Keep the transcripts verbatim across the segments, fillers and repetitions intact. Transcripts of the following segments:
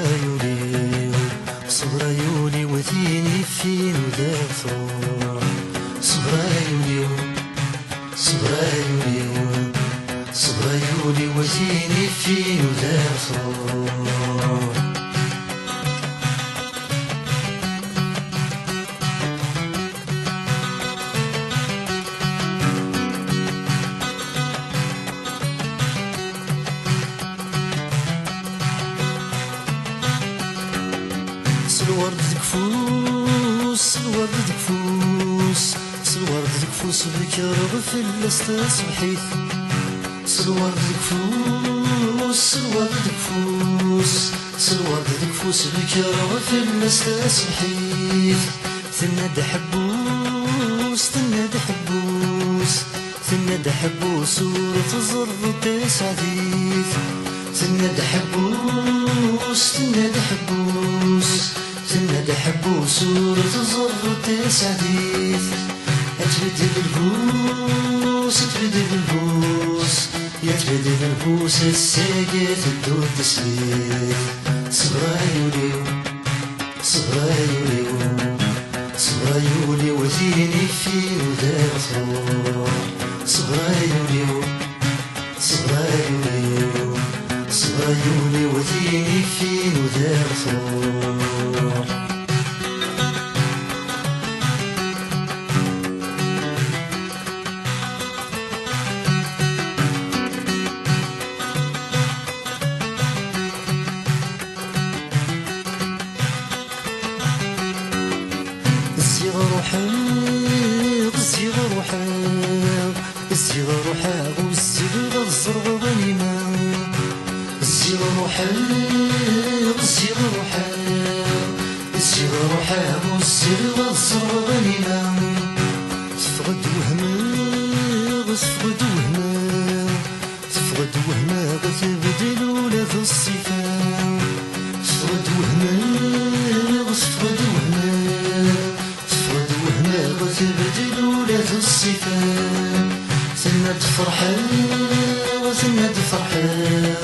Ay ul-iw, ṣber ay ul-iw, a tin iffin udaɣ truḥ. Ṣber ay ul-iw, ṣber ay ul-iw, ṣber ay ul-iw, a tin iffin udaɣ truḥ. S lwerd deg ufus, s lwerd deg ufus, s lwerd deg ufus, bekreɣ fell-as taṣebḥit. S lwerd deg ufus, s lwerd deg ufus, s lwerd deg ufus, bekreɣ fell-as taṣebḥit. Tenna-d: "Ḥebbus", tenna-d: "Ḥebbus", tenna-d: "Ḥebbus, ur teẓẓreḍ tasaɛdit". Tenna-d: "Ḥebbus", tenna-d: "Ḥebbus", tenna-d: "Ḥebbus, ur teẓẓreḍ tasaɛdit". Ad tbeddel lbus, ad tbeddel lbus, ad tbeddel lbus, ass-agi teddu teslit. Ṣber ay ul-iw, ṣber ay ul-iw, ṣber ay ul-iw, a tin iffin udaɣ truḥ. Ṣber ay ul-iw, ṣber ay ul-iw, ṣber ay ul-iw, a tin iffin udaɣ truḥ. Ziɣ ruḥeɣ, ziɣ ruḥeɣ, ziɣ ruḥeɣ, uzzleɣ ad ẓreɣ Ɣanima. Ziɣ ruḥeɣ, ziɣ ruḥeɣ, ziɣ ruḥeɣ, uzzleɣ ad ẓreɣ Ɣanima. Teffeɣ-d wehmeɣ, teffeɣ-d wehmeɣ, teffeɣ-d wehmeɣ, tebdel ula d ṣṣifa. Teffeɣ-d wehmeɣ, teffeɣ-d wehmeɣ, teffeɣ-d wehmeɣ, tebdel ula d ṣṣifa. Tenna-d: "Ferḥeɣ", tenna-d: "Ferḥeɣ,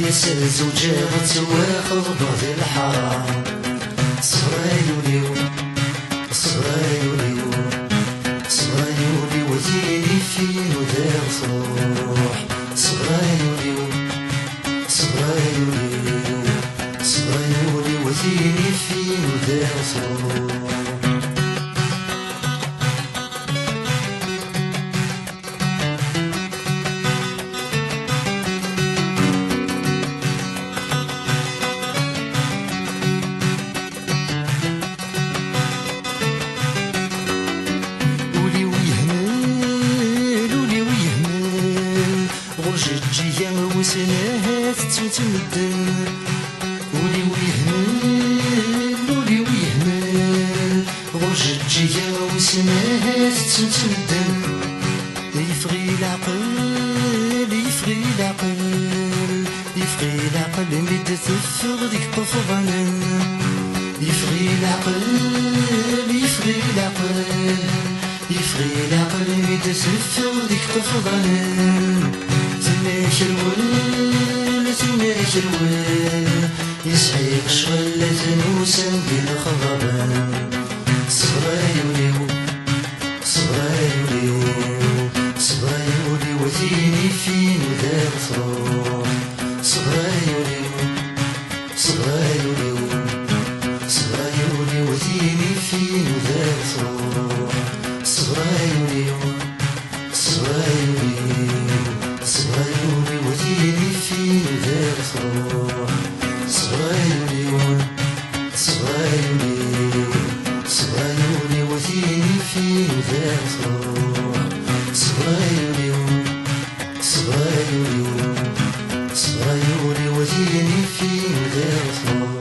yes, zewǧeɣ, ttwaxeḍbeɣ di lḥara". Ṣber ay ul-iw, ṣber ay ul-iw, ṣber ay ul-iw, a tin iffin udaɣ truḥ. Ṣber ay ul-iw, ṣber ay ul-iw, ṣber ay ul-iw, a tin iffin udaɣ truḥ. Ul-iw yehmel, ul-iw yehmel, ɣur Jeǧǧiga wissen ahat ttun-tt medden. Ul-iw yehmel, ul-iw yehmel, ɣur Jeǧǧiga wissen ahat ttun-tt medden. Yeffeɣ-iyi leɛqel, yeffeɣ-iyi leɛqel, yeffeɣ-iyi leɛqel mi d-teffeɣ deg iqefḍanen. Yeffeɣ-iyi leɛqel, yeffeɣ-iyi leɛqel, yeffeɣ-iyi leɛqel mi d-teffeɣ deg iqefḍanen. Tenna-k rwel, tenna-k rwel, yesɛi ccɣel, atan usan-d inexḍaben. Ṣber ay ul-iw, ṣber ay ul-iw, ṣber ay ul-iw, a tin iffin udaɣ truḥ. Ṣber ay ul-iw, ṣber ay ul-iw, ṣber ay ul-iw, a tin iffin udaɣ truḥ. Ṣber ay ul-iw, ṣber ay ul-iw, ṣber ay ul-iw, a tin iffin udaɣ truḥ. Ṣber ay ul-iw, ṣber ay ul-iw, ṣber ay ul-iw, a tin iffin udaɣ truḥ. Ṣber ay ul-iw, ṣber ay ul-iw, ṣber ay ul-iw, a tin iffin udaɣ truḥ.